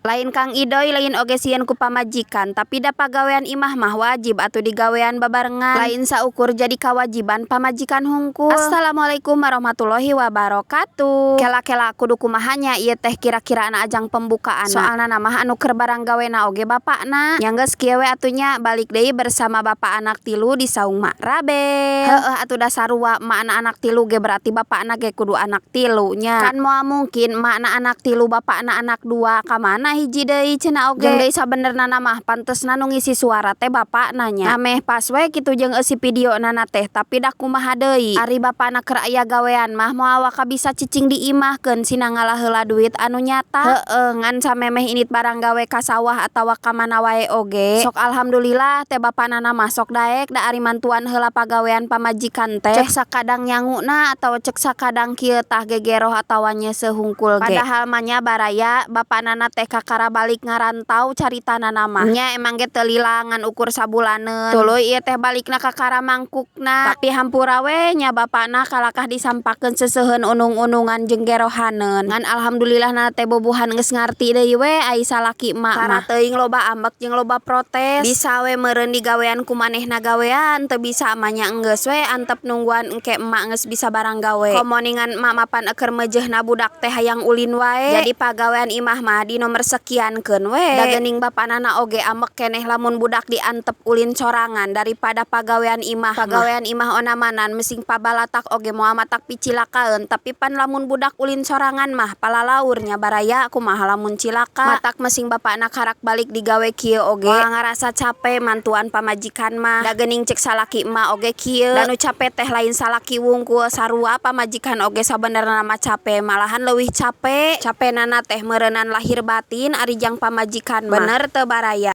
Lain Kang Idoy, lain oge sieun ku pamajikan, tapi da pagawean imah mah wajib atuh digawean babarengan, lain saukur jadi kawajiban pamajikan hungkul. Assalamualaikum warahmatullahi wabarakatuh. Kela-kela kudu kumaha nya ieu teh kira-kirana ajang pembukaan? Soalna mah anu keur barang gawena oge bapakna. Nya geus kieu we atuh nya, balik deui bersama bapak anak tilu di saung Mak Rabel. Heueuh atuh, da sarua emakna anak tilu ge berarti bapakna ge kudu anak tilu nya. Kan moal mungkin emakna anak tilu, bapakna anak dua, ka mana hiji deui cenah oge. Jeung deui sabenerna mah pantesna nu ngisi suara teh bapakna nya. Ameh pas we kitu jeung eusi videona teh, tapi da kumaha deui, ari bapakna keur aya gawean mah moal waka bisa cicing di imah, keun sina ngalah heula duit anu nyata. Heueuh, ngan samemeh indit barang gawe ka sawah atawa ka mana wae oge sok alhamdulillah teh bapakna mah sok daek, da ari mantuan heula pagawean pamajikan teh. Cek sakadang nyanguna atawa cek sakadang kieu tah, gegeroh atawa nyeuseuh hungkul ge. Padahal mah nya, baraya, bapakna teh kakara balik ngarantau caritana mah nya. Emang ge teu lila, ngan ukur sabulaneun, tuluy ieu teh balikna kakara mangkukna. Tapi hampura we nya, bapakna kalakah disampakeun seuseuheun, unung-unungan jeung gerohaneun. Ngan alhamdulillah na teh bubuhan geus ngarti deui we ai salaki emak mah. Teuing loba ambek jeung loba protes, bisa we meureun digawean ku manehna gawean, teu bisa mah nya enggeus we antep nungguan engke emak geus bisa barang gawe. Komo ningan emak mapan eukeur meujeuhna budak teh hayang ulin wae, jadi pagawean imah mah di nomor sekiankeun we. Da geuning bapakna oge ambek keneh lamun budak diantep ulin sorangan daripada pagawean imah. Pagawean imah onamanan mesing pabalatak oge moal matak picilakaeun, tapi pan lamun budak ulin sorangan mah palalaur nya, baraya. Kumaha lamun cilaka? Matak mesing bapakna karak balik digawe kieu oge moal ngarasa cape mantuan pamajikan mah. Da geuning cek salaki emak oge kieu, da nu cape teh lain salaki wungkul, sarua pamajikan oge sabenerna mah cape, malahan leuwih cape. Capenana teh meureunan lahir batin ari jang pamajikan mah. Bener teu, baraya?